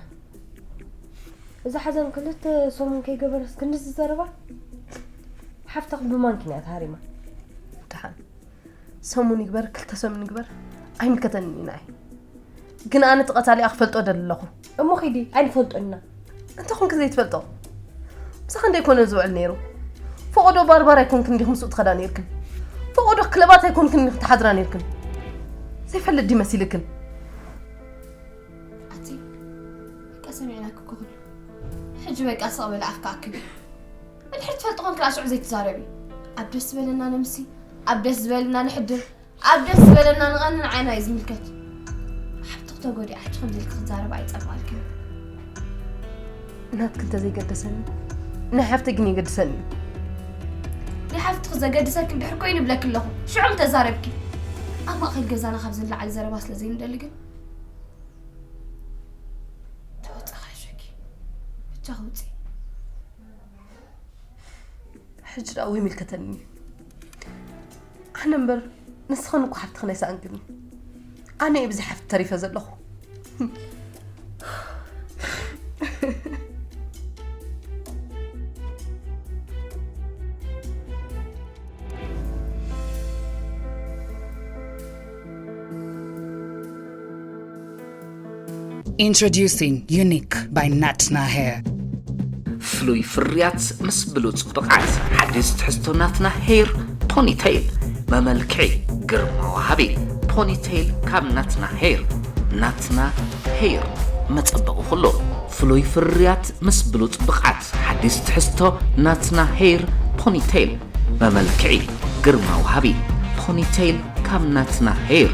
እዚ ሓዘን ክልተ ሰሙን ከይገበረስ ክንድዚ ዘረባ? ሓፍትኺ ብማንኪን እያ ተሃሪማ። ደሓን ሰሙን ይግበር ክልተ ሰሙን ይግበር ኣይምልከተንን እዩ ንዓይ። ግን ኣነ እቲ ቀታሊኣ ክፈልጦ ደሊ ኣለኹ። እሞ ኺዲ ኣይንፈልጦን ኢና። እንታይ ኮንኪ ዘይትፈልጦ? ምሳኺ እንዶ ኣይኮነን ዝውዕል ነይሩ። ፈቐዶ ባርባር ኣይኮንክን ዲኺ ምስኡ ትኸዳ ነይርክን? ፈቐዶ ክለባት ኣይኮንክን ዲኺ ትሓድራ ነይርክን? ዘይፈልጥ ድዩ መሲልክን? ኣቲ በቃ ሰሚዕናኪ እኮ ኩሉ። ሕጂ በቃ ስቕ በሊ ኣፍኪ ኣክቢ። እንድሕር ትፈልጢ ኮንኪ ደኣ ሽዑ ዘይትዛረቢ። ኣብ ደስ ዝበለና ነምሲ፣ ኣብ ደስ ዝበለና ንሕድር፣ ኣብ ደስ ዝበለና ንቐኒ ንዓና እዩ ዝምልከት። ሓፍትኺ ተጎዲኣ ሕጂ ከምዚ ኢልኪ ክትዛረቢ ኣይጸብቐልክን። ናትኪ እንተዘይገደሰኒ ናይ ሓፍተይ ግን የገድሰኒ እዩ። ናይ ሓፍትኺ ዘገድሰኪ እንድሕር ኮይኑ እብለኪ ኣለኹ። ሽዑ ምተዛረብኪ። ኣብ ማእከል ገዛና ካብዚ ንላዕሊ ዘረባ ስለ ዘይንደሊ ግን ተወፀ ካሸኪ ብቻ ውፂ። ሕጂ ደኣ ወይ ምልከተኒ እዩ። ኣነ እምበር ንስኽን እኮ ሓፍትኽን ኣይሰኣንክን። ኣነ እየ ብዘይ ሓፍቲ ተሪፈ ዘለኹ። Introducing Unique by Natna Hair. ፍሉይ ፍርያት ምስ ብሉጽ ብቕዓት። ሓዲስ ትሕዝቶ ናትና ሄር ፖኒቴይል። መመልክዒ ግርማ ወሃቢ። ፖኒቴይል ካብ ናትና ሄር። ናትና ሄር መጸበቒ ኩሉ። ፍሉይ ፍርያት ምስ ብሉጽ ብቕዓት። ሓዲስ ትሕዝቶ ናትና ሄር ፖኒቴይል። መመልክዒ ግርማ ወሃቢ። ፖኒቴይል ካብ ናትና ሄር።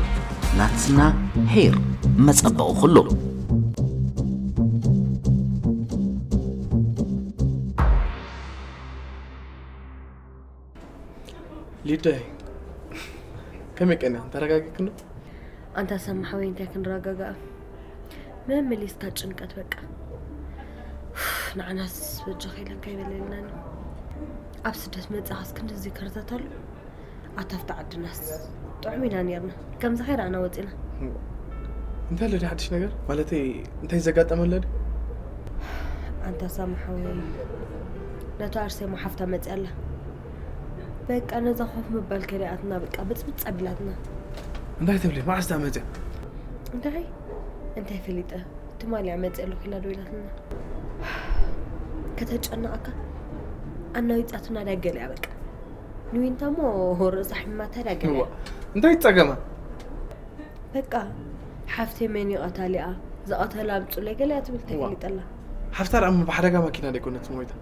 ናትና ሄር መጸበቒ ኩሉ። ሊደይ፣ ከመይ ቀኒኻ? ተረጋጊእክን ዶ? ኣንታ ሳሚ ሓወይ፣ እንታይ ክንረጋጋእ? መመሊስካ ጭንቀት በቃ። ንዓናስ በጃኻ ኢለካ ይበለልናኒ። ኣብ ስደት መጻኻስ ክንድዚ ከርተተሉ? ኣታ ኣብቲ ዓድናስ ጥዑም ኢና ነርና። ከምዚ ኸይዳ ኣና ወጺና። እንታይ ኣሎ ድዩ ሓድሽ ነገር? ማለተይ እንታይ ዘጋጠመ ኣሎ ድዩ? ኣንታ ሳሚ ሓወይ፣ ነታ ኣርሴማ ሓፍታ መጺኣ ኣላ። በቃ ነዛ ኮፍ ምባል ከሊኣትና፣ በቃ ብጽብጽ ኣቢላትና። እንታይ ትብሊ? መዓስ ደኣ መጺኣ? እንታይ እንታይ ፈሊጠ? ትማሊ እያ መጺኣ ኣለኹ ኢላ ዶ ኢላትና? ከተጨንቐካ ኣናዊጻትና ዳገለ እያ በቃ። ንዊንታ እሞ ርእሳ ሕማታ ዳገለ እዋ፣ እንታይ ጸገማ? በቃ ሓፍተይ መን እዩ ቀታሊኣ? ዝቐተላ ኣምጹለይ ገለ እያ ትብል። እንታይ እዋ። ፈሊጠላ? ሓፍታ ደኣ እሞ ብሓደጋ ማኪና ደይኮነት ሞይታ?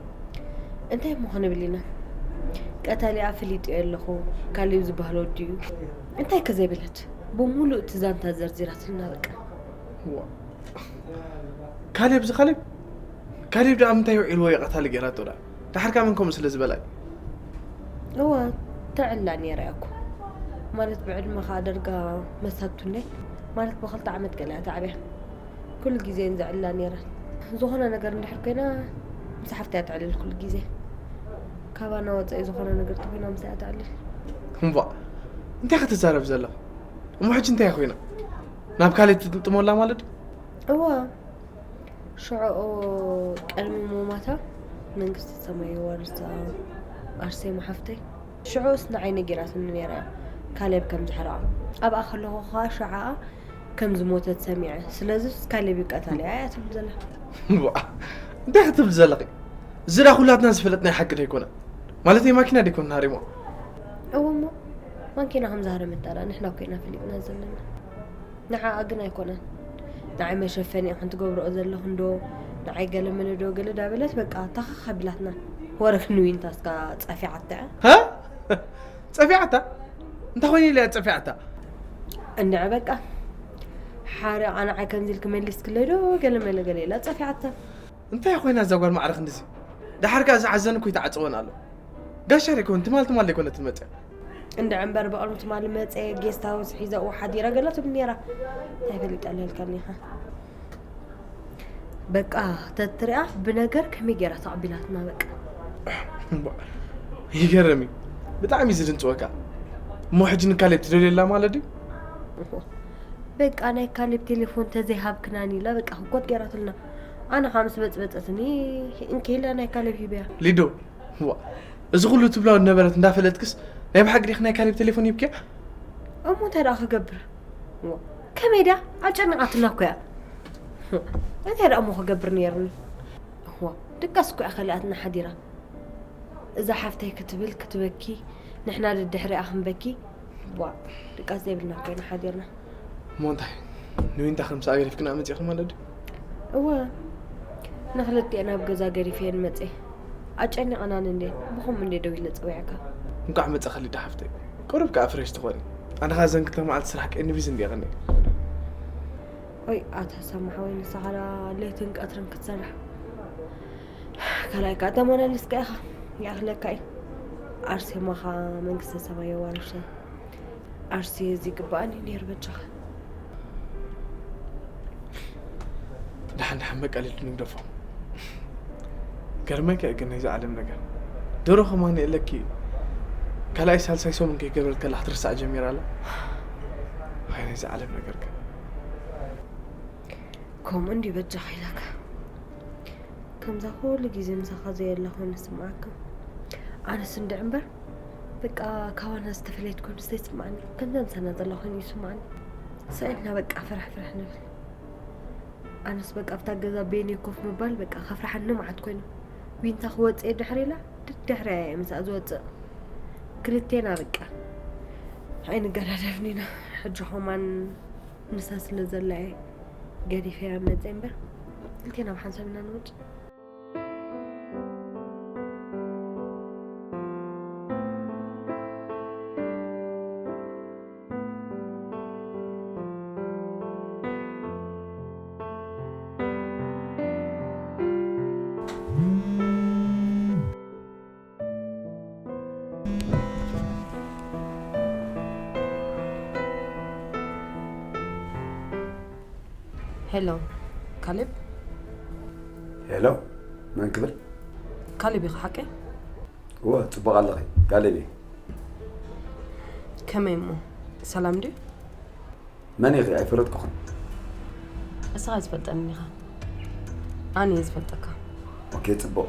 እንታይ እሞ ክንብል ኢና? ቀታሊኣ ፍሊጥ እየ ኣለኹ፣ ካሌብ ዝበሃል ወዲ እዩ። እንታይ ከ ዘይበለት? ብምሉእ እቲ ዛንታ ዘርዚራትልና በቃ። እዋ። ካሌብ፣ እዚ ካሌብ? ካሌብ ደኣ ምንታይ ውዒልዎ እዩ ቀታሊ ገይራቶ ደኣ? ደሓር ከኣ መን ከምኡ ስለ ዝበላ እዩ? እወ፣ ተዕላ ነይራ እያ እኮ። ማለት ብዕድመ ከኣ ደርጋ መሳቱ እንዴ? ማለት ብኽልተ ዓመት ገለ እያ ተዓብያ። ኩሉ ግዜ እየን ዘዕልላ ነይረን። ዝኾነ ነገር እንድሕር ኮይና ምስ ሓፍታ እያ ተዕልል ኩሉ ግዜ። ካባና ወጻኢ ዝኾነ ነገር ተኾይና ምስ እያ ተዕልል። እምቧ፣ እንታይ ክትዛረብ ዘለኻ? እሞ ሕጂ እንታይ ኮይና? ናብ ካሌብ ትጥምጥሞ ኣላ ማለት ድዩ? እዋ፣ ሽዑ ቀድሚ ምሟታ መንግስቲ ሰማይ የዋርሳ ኣርሴማ ሓፍተይ። ሽዑስ ንዓይ ነጊራትኒ ነይራ እያ ካሌብ ከም ዘሕረቓ። ኣብኣ ከለኹ ኸኣ ሽዓኣ ከም ዝሞተት ሰሚዐ። ስለዚስ ካሌብ እዩ ቀታሊኣ እያ ትብል ዘላ። እምቧ፣ እንታይ ክትብል ዘለኺ? እዚ ደኣ ኩላትና ዝፍለጥ ናይ ሓቂ ደይኮነ? ማለተይ ማኪና ደይኮነ ሃሪሞ? እወ እሞ ማኪና ከም ዝሃረመታ ደኣ ንሕና እኮ ኢና ፈሊጥና ዘለና። ንዓኣ ግን ኣይኮነን። ንዓይ መሸፈኒ ኢኽን ትገብርኦ ዘለኽን ዶ? ንዓይ ገለ መለ ዶ ገለ ዳበለት በቃ ታኻኽ ኣቢላትና። ወረ ክንዊንታ እስካ ጸፊዓታ እያ። ሃ? ጸፊዓታ? እንታይ ኮይነ ኢለ እያ ጸፊዓታ? እንድዒ በቃ ሓሪቓ ንዓይ ከምዚ ኢልኪ መሊስክለይ ዶ ገለ መለ ገለ ኢላ ጸፊዓታ። እንታይ ኮይና እዛ ጓል ማዕረ ክንድዚ? ደሓር ከኣ እዚ ዓዘን እኮ ይተዓጸወን ኣሎ። ጋሻ ደይኮን ትማል ትማል ደይኮነ ትመጽእ። እንድዒ እምበር ብቕድሚ ትማሊ መጸ ጌስት ሃውስ ሒዛኡ ሓዲራ ገለ ትብል ነይራ። እንታይ ፈሊጠ ኣለልካኒ ኢኻ? በቃ ተትሪኣ ብነገር ከመይ ገይራ ተቐቢላትና በቃ። እምቧ፣ ይገርም እዩ። ብጣዕሚ እዩ ዝድንጽወካ። እሞ ሕጂ ንካሌብ ትደልየላ ማለት ድዩ? በቃ ናይ ካሌብ ቴሌፎን ተዘይሃብክናን ኢላ በቃ ህኮት ገይራትልና። ኣነ ከዓ ምስ በጽበጸትኒ እንከ ኢለ ናይ ካሌብ ሂበያ። ሊዶ፣ ዋ፣ እዚ ኩሉ ትብላ ዝነበረት እንዳፈለጥክስ ናይ ብሓቂ ዲኺ ናይ ካሌብ ቴሌፎን ሂብክያ? እሞ እንታይ ደኣ ክገብር? ዋ፣ ከመይ ድያ ኣጨኒቓትና እኮ እያ። እንታይ ደኣ እሞ ክገብር ነይርኒ? ዋ፣ ድቃስ እኮ እያ ከሊኣትና ሓዲራ። እዛ ሓፍተይ ክትብል ክትበኪ፣ ንሕና ደድሕሪኣ ክንበኪ። ዋ፣ ድቃስ ዘይብልና እኮ ኢና ሓዲርና። እሞ እንታይ ንዊንታ ከምሳኣ ገዲፍክና መጺእኺ ማለት ድዩ? እወ፣ ንክልቲኤን ኣብ ገዛ ገዲፈየን መጼ። ኣጨኒቐናን እንዴ፣ ብኸምኡ እንዴ ደዊለ ጸዊዐካ። እንኳዕ መጻኺ ሊዳ ሓፍተይ። ቁሩብ ከኣ ፍሬሽ ትኾኒ። ኣነ ኸኣ ዘን ክልተ መዓልቲ ስራሕ ቀኒ ቢዚ እንዴ ቐኒ። ኦይ ኣታ ሳማ ሓወይ፣ ንስኻ ደኣ ለይትን ቀትርን ክትሰርሕ፣ ካልኣይ ከኣ ተመላሊስካ ኢኻ። ይኣኽለካ እዩ። ኣርሴማ ኸኣ መንግስተ ሰማይ የዋርሻ። ኣርሲ እዚ ግባኣኒ ነይሩ በጃኻ። ደሓን ደሓን በቃ ሊዱ ንግደፎ። ገርመካ እዩ ግን ናይዚ ዓለም ነገር። ድሮ ከማን የለኪ ካልኣይ ሳልሳይ ሰሙን ከይገበረት ከላ ክትርሳዕ ጀሚራ ኣላ። ኣይ ናይዚ ዓለም ነገር ግን። ከምኡ እንዲ በጃኻ ኢላካ። ከምዛ ኩሉ ግዜ ምሳኻ ዘየላ ኮይኑ ይስምዓካ። ኣነስ እንድዒ እምበር በቃ ካባና ዝተፈለየት ኮይኑ ዘይስምዓኒ። ከምዛ ምሳና ዘላ ኮይኑ ይስምዓኒ። ሰኢንና በቃ ፍርሕ ፍርሕ ንብል። ኣነስ በቃ ኣብታ ገዛ ቤኒ ኮፍ ምባል በቃ ከፍርሓኒ መዓት ኮይኑ። ዊንታ ክወጽእ ድሕሪ ኢላ ድድሕሪያ እየ ምስኣ ዝወጽእ። ክልቴና በቃ ኣይንገዳደፍን ኢና። ሕጂ ኸማን ንሳ ስለ ዘላ እየ ገዲፈያ መጸ እምበር ክልቴና ብሓንሳብ ኢና ንወጽእ። ሄሎ፣ ካሌብ? ሄሎ፣ መን ክብል? ካሌብ ኢኻ ሓቀይ? እወ፣ ጽቡቕ ኣለኺ። ካሌብ እየ። ከመይ እሞ? ሰላም ድዩ? መን ኢኺ? ኣይፈለጥኩኽን። እስኻ ዝፈልጠኒ ኢኻ። ኣነ እየ ዝፈልጠካ። ኦኬ፣ ጽቡቕ።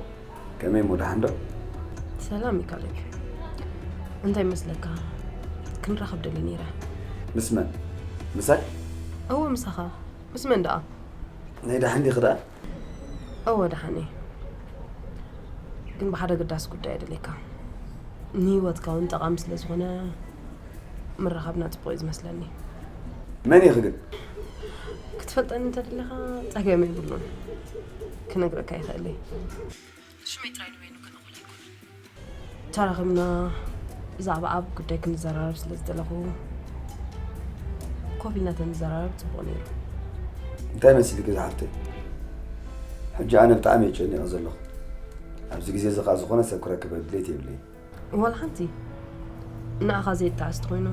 ከመይ እሞ፣ ደሓን ዶ? ሰላም እዩ ካሌብ። እንታይ ይመስለካ? ክንራኸብ ደልየ ነይረ። ምስ መን? ምሳይ? እወ፣ ምሳኻ። ምስ መን ደኣ? ናይ ደሓን ዲኺ ደኣ? እወ፣ ደሓን እየ። ግን ብሓደ ኣገዳሲ ጉዳይ የደልየካ። ንህይወትካ እውን ጠቓሚ ስለ ዝኾነ ምርኻብና ጽቡቕ እዩ ዝመስለኒ። መን ኢኺ ግን? ክትፈልጠኒ እንተደሊኻ ጸገም የብሉን። ክነግረካ ይኽእል እየ። ሽመይ ጥራይ ንበይኑ ከነኹል ኣይኮነን። ተራኺብና ብዛዕባ ኣብ ጉዳይ ክንዘራረብ ስለ ዝደለኹ፣ ኮፍ ኢልና ተንዘራረብ ጽቡቕ ነይሩ። እንታይ መሲልኪ ዝሓፍተይ? ሕጂ ኣነ ብጣዕሚ እየ ጨኒቐ ዘለኹ። ኣብዚ ግዜ እዚ ኸኣ ዝኾነ ሰብ ክረክበ ድሌት የብለይን። ዋላ ሓንቲ ንዓኻ ዘየጣዕስ ተኾይኑ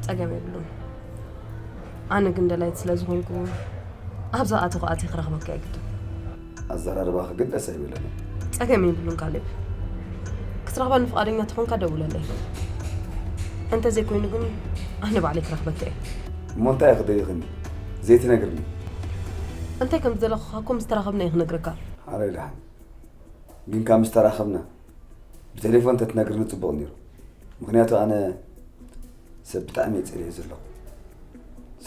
ጸገም የብሉን። ኣነ ግን ደላይት ስለ ዝኾንኩ ኣብዛ ኣተኹ ኣትየ ክረኽበካ የግድን። ኣዘራርባኺ ግን ደስ ኣይበለንን። ጸገም የብሉን ካሌብ። ክትረኽበኒ ፍቓደኛ ተኾንካ ደውለለይ። እንተዘይኮይኑ ግን ኣነ ባዕለይ ክረኽበካ እየ። እሞ እንታይ ኢኺ ደሊኽኒ? ዘይትነግርኒ? እንታይ ከም ዝደለኹኻ እኮ ምስ ተራኸብና እየ ክነግረካ። ሓራይ ደሓን። ግን ካብ ምስ ተራኸብና ብቴሌፎን ተትነግርኒ ጽቡቕ ነይሩ። ምኽንያቱ ኣነ ሰብ ብጣዕሚ እየ ጸሊኤ ዘለኹ።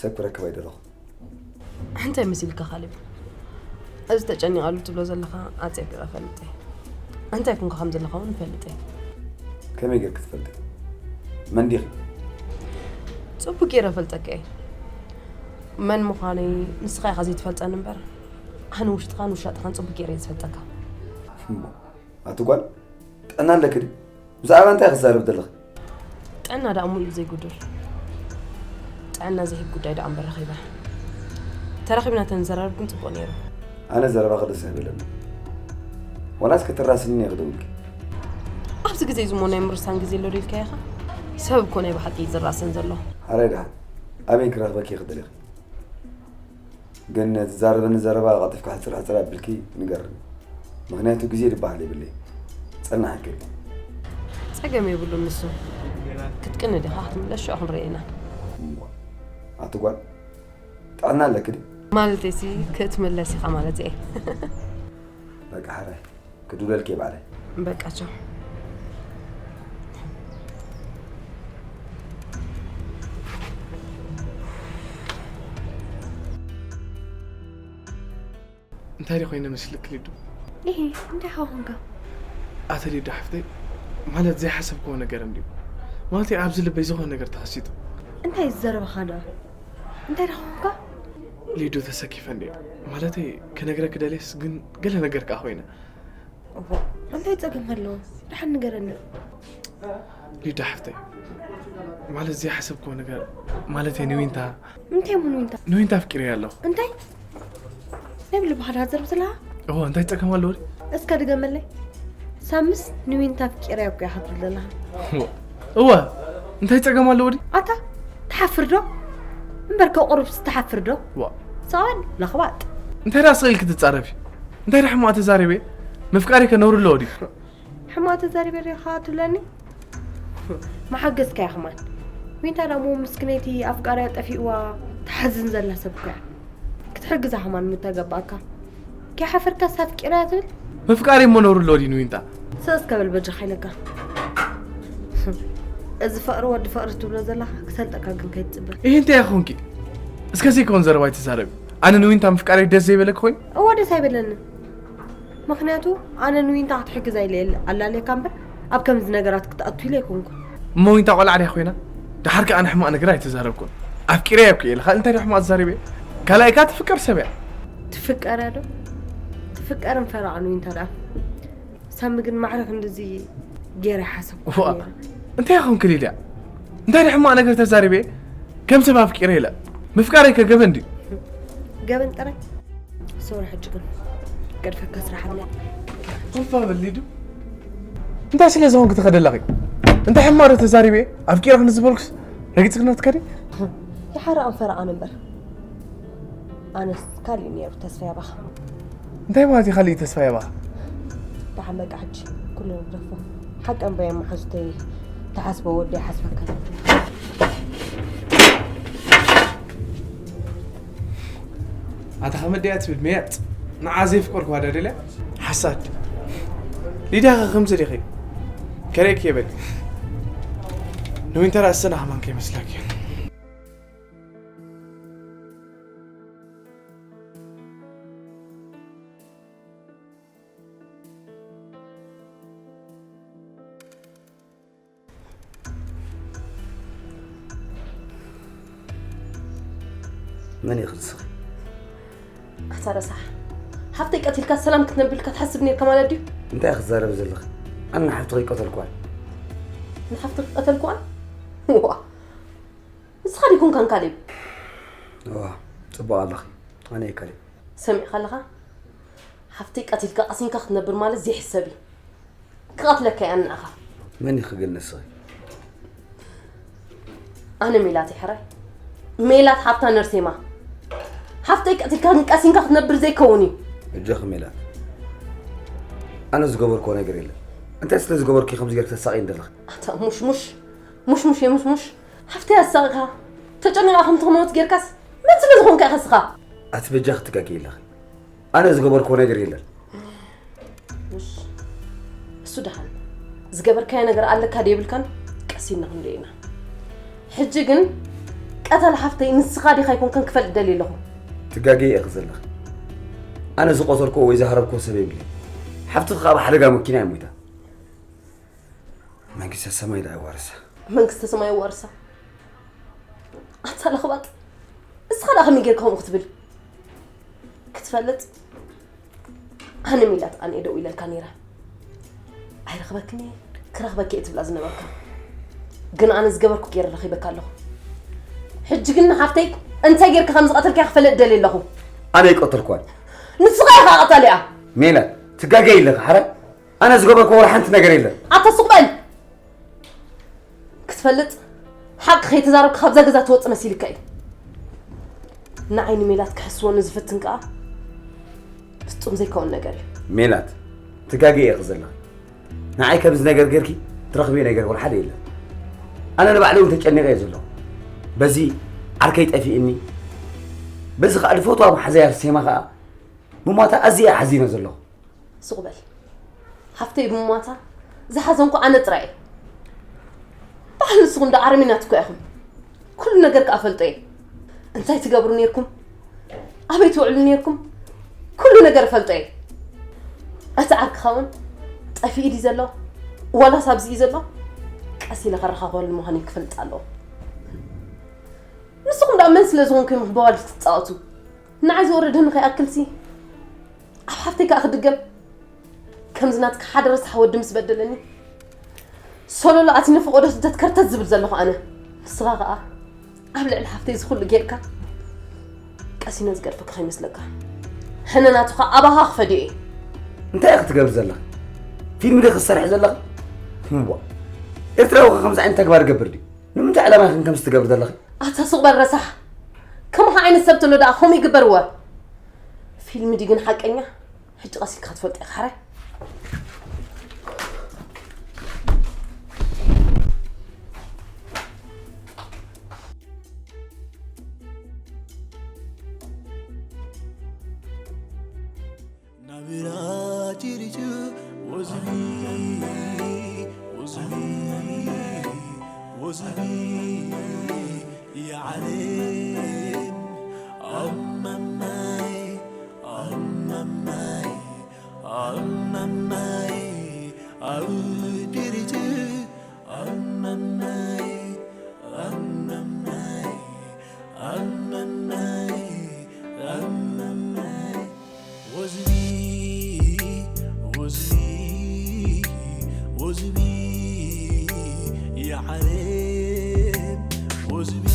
ሰብ ክረክብ ኣይደለኹ። እንታይ መሲልካ ካሌብ? እዚ ተጨኒቐሉ ትብሎ ዘለኻ ኣጸቢቐ እፈልጥ እየ። እንታይ ኩንካ ከም ዘለኻ እውን እፈልጥ እየ። ከመይ ጌርኪ ትፈልጢ? መን ዲኺ? ጽቡቕ ገይረ እፈልጠካ እየ። መን ምዃነይ ንስኻ ኢኻ ዘይትፈልጠኒ እምበር፣ ኣነ ውሽጥኻን ውሻጥኻን ጽቡቕ ገይረ እየ ዝፈልጠካ። እሞ ኣቲ ጓል፣ ጥዕና ኣለኪ ድዩ? ብዛዕባ እንታይ ክትዛረቢ ዘለኺ? ጥዕና ደኣ ሙሉእ ዘይጉዱል። ጥዕና ዘይህብ ጉዳይ ደኣ እምበር ረኺበ። ተራኺብና ተንዘራረብ ግን ጽቡቕ ነይሩ። ኣነ ዘረባኺ ደስ ኣይበለኒ። ዋላስ ክትራስኒ እየ ክደውልኪ። ኣብዚ ግዜ እዚ እሞ ናይ ምርሳን ግዜ ኣሎ ዶ ኢልካ ኢኻ? ሰብ እኮ ናይ ብሓቂ እዩ ዝራሰን ዘሎ። ሓራይ ደሓን። ኣበይ ክረኽበኪ እየ ክደልኺ? ግን ዝዛረበኒ ዘረባ ቀልጢፍካ ሕጽር ሕጽር ኣቢልኪ ንገርኒ። ምኽንያቱ ግዜ ዝበሃል የብለይ። ጸናሕ ኣቢልኪ። ጸገም የብሉን ንሱ። ክትቅኒ ዲኻ ክትምለስ ሽዑ ክንርኢ ኢና። እሞ ኣቲ ጓል ጥዕና ኣለኪ ድዩ? ማለተይሲ ክትምለስ ኢኻ ማለት እየ። በቃ ሓራይ። ክድውለልኪ እየ ባዕለይ። በቃ ቻው። እንታይ ደ ኮይነ መስልክ ሊዱ? እሂ እንታይ ኸ ኾንካ? ኣተ ሊዱ ሓፍተይ፣ ማለት ዘይሓሰብክዎ ነገር እንድዩ። ማለት ኣብዚ ልበይ ዝኾነ ነገር ተኸሲቱ። እንታይ ዘረባኻ ደኣ? እንታይ ደ ኾንካ? ሊዱ ተሰኪፈ እንድየ። ማለተይ ክነግረኪ ደልየስ ግን ገለ ነገር ከኣ ኮይነ። እንታይ ጸገም ኣለዎ? ደሓን ንገረኒ። ሊዳ ሓፍተይ፣ ማለት ዘይሓሰብክዎ ነገር፣ ማለት ንዊንታ። እንታይ እሞ ንዊንታ? ንዊንታ ኣፍቂረያ ኣለኹ። እንታይ? ናይ ብልብኻ ድኻ ትዛረብ ዘለኻ? እወ፣ እንታይ ጸገም ኣለዎ ድዩ? እስከ ድገመለይ። ሳምስ ንዊንታ ኣፍቂረያ እኮ እያ ክትብል ዘለኻ። እወ፣ እንታይ ጸገም ኣለዎ ድዩ? ኣታ ትሓፍር ዶ? እምበርከ ቁሩብስ ትሓፍር ዶ? ዋ። ሰብኣይ ለኽባጥ። እንታይ ደኣ ስቕ ኢልኪ ትጻረፊ? እንታይ ደኣ ሕማቕ ተዛሪበ? ምፍቃር ከ ነውሪ ኣለዎ ድዩ? ሕማቕ ተዛሪበ ዲኻ ትብለኒ? መሓገዝካያ ከማን። ዊንታ ደኣ እሞ ምስክነይቲ ኣፍቃርያ ጠፊእዋ ትሓዝን ዘላ ሰብ እኮ እያ። ክትሕግዛ ከማን ምተገባእካ። ከይሓፈርካስ ኣፍቂረያ ትብል? ምፍቃር እሞ ነውሪ ኣሎ ድዩ ንዊንታ? ስቕ እስከ በል በጃኻ ኢለካ። እዚ ፍቕሪ ወዲ ፍቕሪ ትብሎ ዘለኻ ክሰልጠካ ግን ከይትጽበ። እሂ እንታይ ኢኺ ኮንኪ? እስከ ዘይኮን ዘረባ ኣይትዛረቢ። ኣነ ንዊንታ ምፍቃረይ ደስ ዘይበለኪ ኮይኑ? እወ ደስ ኣይበለንን። ምኽንያቱ ኣነ ንዊንታ ክትሕግዛ ኢለ እየ ኣላልየካ እምበር ኣብ ከምዚ ነገራት ክትኣቱ ኢለ ኣይኮንኩን። እሞ ዊንታ ቆልዓ ድያ ኮይና? ደሓር ከኣ ኣነ ሕማቕ ነገር ኣይተዛረብኩን። ኣፍቂረያ እኮ እየ ኢለ ካልእ እንታይ ድዩ ሕማቕ ተዛሪበ? ካልኣይ ከኣ ትፍቀር ሰብ እያ። ትፍቀር እያ ዶ? ትፍቀርን ፈረቓን ዊንታ ደኣ። ሳሚ ግን ማዕረ ክንድዚ ገይረ ኣይሓሰብኩን ዋእ ነይረ። እንታይ ኮንኪ ሊድያ? እንታይ ድዩ ሕማቕ ነገር ተዛሪበ? ከም ሰብ ኣፍቂረ ኢለ ምፍቃረይ ከ ገበን ድዩ? ገበን ጥራይ? ሶሪ ሕጂ ግን ገድፈካ ስራሕ ኣለኒ። ኮፋ በል ሊዱ። እንታይ ስለ ዝኾንኪ ትኸዲ ኣለኺ? እንታይ ሕማቕ ዶ ተዛሪበ? ኣፍቂረኺ ንዝበልኩስ ረጊጽክኒ ትከዲ? ይሓርቕን ፈረቓን እምበር። ኣነስ ካሊእ ነይሩ ተስፋ ያባኻ። እንታይ ማለት እዩ ካሊእ ተስፋ ያባኻ? ደሓን በቃ ሕጂ ኩሉ ንግደፎ። ሓቀን በየ መሓዙተይ ተሓስቦ ወዲ ይሓስበካ። ኣታ ከመድያ ትብል መያጥ ንዓ ዘይፍቀርኩ ዋዳ ደለ ሓሳድ ሊዳ ከምዚ ዲኺ ከሬክ የበል ንዊንተር ኣሰና ሃማን ከይመስለክ እዩ። መን ኢኺ ንስኺ? ኣታ ረሳሕ፣ ሓፍተይ ቀቲልካ ሰላም ክትነብር ኢልካ ትሓስብ ነርካ ማለት ድዩ? እንታይ ክትዛረቢ ዘለኺ? ኣነ ንሓፍትኺ ቀተልክዋን። ንሓፍትኺ ቀተልክዋን? ዋ፣ ንስኻ ዲኹንካን ካሌብ? ዋ፣ ጽቡቕ ኣለኺ። ኣነ እየ ካሌብ። ሰሚዕካ ኣለኻ? ሓፍተይ ቀቲልካ ቀሲንካ ክትነብር ማለት ዘይሕሰብ እዩ። ክቐትለካ እየ ኣነ ንዓኻ። መን ኢኺ ግን ንስኺ? ኣነ ሜላት እየ ሕራይ። ሜላት ሓፍታ ነርሴማ። ሓፍተይ ቀቲልካ ግን ቀሲንካ ክትነብር ዘይከውን እዩ። እጆኺ ሜላት፣ ኣነ ዝገበርክዎ ነገር የለን። እንታይ ስለ ዝገበርኩ ከምዚ ጌርኪ ተሳቕይኒ ዘለኺ? ኣታ ሙሽሙሽ ሙሽሙሽ የሙሽሙሽ። ሓፍተይ ኣሳቒኻ ተጨኒቓ ከምቲ ክመውት ጌርካስ መን ስለ ዝኾንካ ኢኻ ንስኻ? ኣቲ በጃኺ ትጋገዪ ኣለኺ። ኣነ ዝገበርክዎ ነገር የለን። እሱ ደሓን ዝገበርካዮ ነገር ኣለካ ዶ የብልካን ቀስ ኢልና ክንሪኦ ኢና። ሕጂ ግን ቀታሊ ሓፍተይ ንስኻ ዲኻ ኣይኮንካን ክፈልጥ ደልየ ኣለኹ። ትጋገዪ ኢኺ ዘለኺ። ኣነ ዝቐተልክዎ ወይ ዝሃረምክዎ ሰብ የብለይን። ሓፍትኺ ከዓ ብሓደጋ መኪና እያ ሞይታ። መንግስተ ሰማይ ደኣ የዋርሳ። መንግስተ ሰማይ የዋርሳ። ኣታ ለኽባጥ፣ ንስኻ ደኣ ከመይ ጌርካ ከምኡ ክትብል? ክትፈልጥ ኣነ ሜላት ኣነ እየ ደው ኢለልካ ነይረ። ኣይረኽበክን እየ፣ ክረኽበኪ እየ ትብላ ዝነበርካ። ግን ኣነ ዝገበርኩ ገይረ ረኺበካ ኣለኹ። ሕጂ ግን ንሓፍተይ እንታይ ጌርካ ከም ዝቐተልካያ ክፈልጥ ደልየ ኣለኹ። ኣነ ኣይቀተልኳን። ንስኻ ኢኻ ቀታሊኣ። ሜላት፣ ትጋገይ ኣለኻ ሓራይ። ኣነ ዝገበርኩ ወላ ሓንቲ ነገር የለን። ኣታ ሱቕ በል። ክትፈልጥ ሓቂ ከይተዛረብካ ካብዛ ገዛ ትወጽእ መሲልካ እዩ። ንዓይ ንሜላት ክሕስወኒ ዝፍትን ከኣ ፍጹም ዘይከውን ነገር እዩ። ሜላት ትጋገ ኢኺ ዘለኺ። ንዓይ ከምዚ ነገር ጌርኪ ትረኽብዮ ነገር ወላ ሓደ የለን። ኣነ ንባዕለይ እውን ተጨኒቐ እየ ዘለኹ። በዚ ዓርከይ ጠፊእኒ፣ በዚ ከኣ ዝፈትዋ መሓዛይ ኣርሴማ ከኣ ብሞታ ኣዝየ እየ ሓዚነ ዘለኹ። ስቕ በል። ሓፍተይ ብምሟታ ዝሓዘንኩ ኣነ ጥራይ እየ። በዓል ንስኹም ዶ ኣረሜናት እኮ ኢኹም። ኩሉ ነገር ከኣ ፈልጦ እየ። እንታይ ትገብሩ ኔርኩም፣ ኣበይ ትውዕሉ ኔርኩም፣ ኩሉ ነገር እፈልጦ እየ። እቲ ዓርክኻ እውን ጠፊኡ ድዩ ዘሎ ዋላስ ኣብዚ እዩ ዘሎ? ቀስ ኢለ ከረኻኽበሉ ምዃነይ ክፈልጥ ኣለዎ። ንስኹም ደኣ መን ስለ ዝኾንኩም ኢኹም በዋልድ ትጻወቱ? ንዓይ ዝወረደኒ ከይኣክልሲ ኣብ ሓፍተይ ከኣ ክድገም ከምዚ ናትካ ሓደ ረሳሕ ወዲ ምስ በደለኒ ሶሎሎ ኣቲ ንፍቆዶ ስደት ከርተት ዝብል ዘለኹ ኣነ። ንስኻ ከኣ ኣብ ልዕሊ ሓፍተይ ዝኹሉ ጌርካ ቀሲነ ዝገድፈካ ከይመስለካ። ሕነ ናቱ ከኣ ኣባኻ ክፈድዮ እየ። እንታይ ኢኺ ትገብሪ ዘለኺ? ፊልም ዲኺ ትሰርሒ ዘለኺ? እዋ ኤርትራዊ ከ ከምዚ ዓይነት ተግባር ይገብር ድዩ? ንምንታይ ዕላማ ኢኺ ከምዚ ትገብሪ ዘለኺ? ኣታ ሱቕ በል ረሳሕ። ከማኻ ዓይነት ሰብ ተሎ ደኣ ከምኡ ይግበር እወ። ፊልም ድዩ ግን ሓቀኛ? ሕጂ ቀስ ኢልካ ክትፈልጦ ኢኻ ሓራይ። ናብራ ጭርጭ ወዝቢ ወዝቢ ወዝቢ የዓለም ኣማማይ ኣማማይ ኣማማይ ኣብ ጭርጭ ኣማማይ ኣማማይ ኣማማይ ኣማማይ ወዝቢ ወዝቢ ወዝቢ የዓለም ወዝቢ